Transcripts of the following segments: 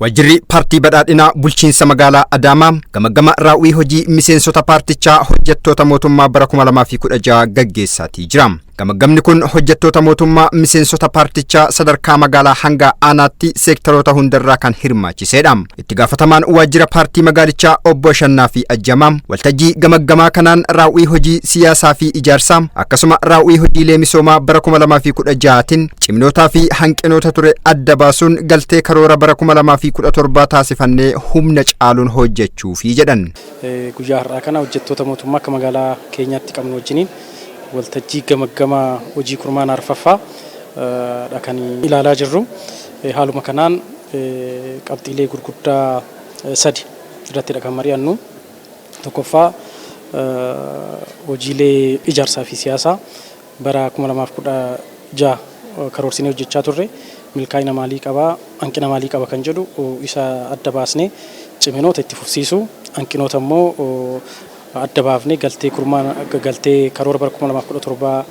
Waajjirri Paartii Badhaadhinaa Bulchiinsa Magaalaa Adaamaa gamaggama raawwii hojii miseensota paartichaa hojjettoota mootummaa bara 2016 gaggeessaatii jira. Gamaggamni kun hojjettoota mootummaa miseensota paartichaa sadarkaa magaalaa hanga aanaatti seektaroota hundarraa kan hirmaachisedha. Itti gaafatamaan waajjira paartii magaalichaa Obbo Shannaa fi Ajjamaa waltajjii gamaggamaa kanaan raawwii hojii siyaasaa fi ijaarsaa, akkasuma raawwii hojiilee misoomaa bara 2016tiin cimnootaa fi hanqinoota ture adda baasuun galtee karoora bara 2017 taasifannee humna caaluun hojjechuufi jedhan. Guyyaa har'aa kana hojjettoota mootummaa akka magaalaa keenyaatti qabnu wajjiniin waltajjii gamaggama hojii kurmaana arfaffaa dha kan ilaalaa jirru. Haaluma kanaan qabxiilee gurguddaa sadi irrattidha kan mari'annu. Tokkoffaa, hojiilee ijaarsaa fi siyaasaa bara 2016 karoorsinee hojjechaa turre milkaa'ina maalii qabaa, hanqina maalii qaba kan jedhu isa adda baasnee ciminoota itti fufsiisuu, hanqinoota immoo adda baafnee galtee kurmaana galtee karoora bara 2017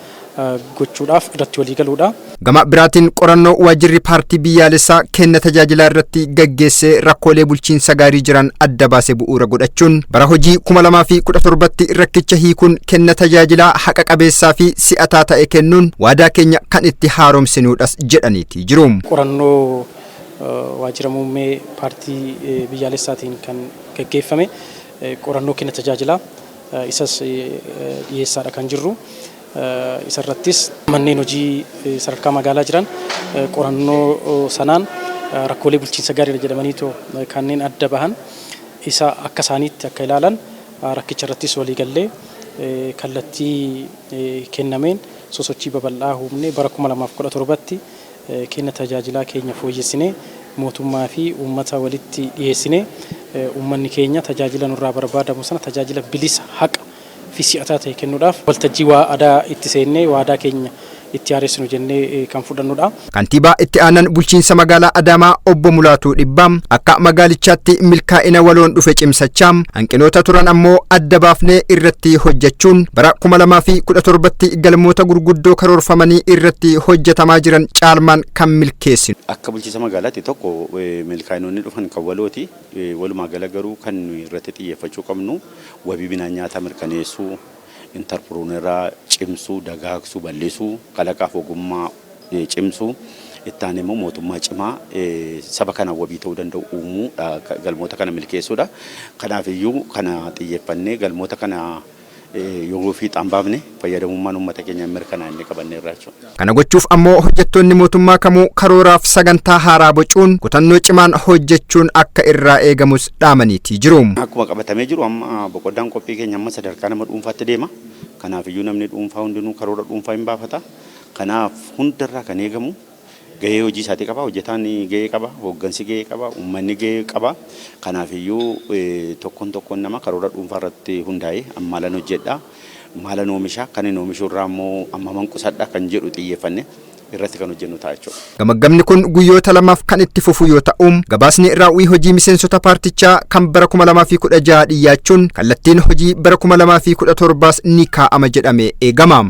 gochuudhaaf irratti walii galuudha. Gama biraatiin, qorannoo waajjirri paartii biyyaalessaa kenna tajaajilaa irratti gaggeessee rakkoolee bulchiinsa gaarii jiran adda baase bu'uura godhachuun bara hojii 2017tti rakkicha hiikuun kenna tajaajilaa haqa qabeessaa fi si'ataa ta'e kennuun waadaa keenya kan itti haaromsinuudhas jedhaniiti jiru. Qorannoo waajjira muummee paartii biyyaalessaatiin kan gaggeeffame qorannoo kenna tajaajilaa isas dhiyeessaadha kan jirru. Isarrattis manneen hojii sadarkaa magaalaa jiran qorannoo sanaan rakkoolee bulchiinsa gaariidha jedhamaniitoo kanneen adda bahan isa akka isaaniitti akka ilaalan, rakkicha irrattis waliigallee kallattii kennameen sosochii babal'aa uumnee bara 2017tti kenna tajaajilaa keenya fooyyessinee, mootummaa fi uummata walitti dhiyeessinee, uummanni keenya tajaajila nurraa barbaadamu sana tajaajila bilisa, haqa fi si'ataa ta'e kennuudhaaf waltajjii waadaa itti seennee waadaa keenya itti haaressinu jennee kan fudhannudha. Kantiibaa itti aanan bulchiinsa magaalaa Adaamaa Obbo Mulaatuu Dhibbaa akka magaalichaatti milkaa'ina waloon dhufe cimsachaa, hanqinoota turan ammoo adda baafnee irratti hojjechuun bara 2017tti galmoota gurguddoo karoorfamanii irratti hojjetamaa jiran caalmaan kan milkeessinu. Akka bulchiinsa magaalaatti tokko milkaa'inoonni dhufan kan walooti. Walumaa gala garuu kan nuyi irratti xiyyeeffachuu qabnu wabii midhaan nyaataa mirkaneessuu, intarpiruuneraa cimsuu, dagaagsuu, bal'isuu, kalaqaaf ogummaa cimsuu, itti aanee immoo mootummaa cimaa saba kanaan wabii ta'uu danda'u uumuu, galmoota kana milkeessuudha. Kanaaf iyyuu kana xiyyeeffannee galmoota kana yoo fiixaan baafne fayyadamummaan uummata keenya mirkanaa inni qabanneerra jechuudha. Kana gochuuf ammoo hojjettoonni mootummaa kamuu karooraaf sagantaa haaraa bocuun kutannoo cimaan hojjechuun akka irraa eegamus dhaamaniitii jiru. Akkuma qabatamee jiru, amma boqonnaan qophii keenya amma sadarkaa nama dhuunfaatti deema. Kanaaf iyyuu namni dhuunfaa hundinuu karoora dhuunfaa hin baafata. Kanaaf hundarraa kan eegamu gahee hojii isaatii qaba. Hojjetaan gahee qaba, hooggansi gahee qaba, uummanni gahee qaba. Kanaaf iyyuu tokkoon tokkoon nama karoora dhuunfaa irratti hundaa'ee maalan hojjedha, maalan oomisha, kan hin oomishu irraa immoo ammaman qusadha kan jedhu xiyyeeffanne irratti kan hojjennu ta'a jechuudha. Gamaggamni kun guyyoota lamaaf kan itti fufu yoo ta'u, gabaasni raawwii hojii miseensota paartichaa kan bara 2016 dhiyaachuun kallattiin hojii bara 2017s ni kaa'ama jedhamee eegama.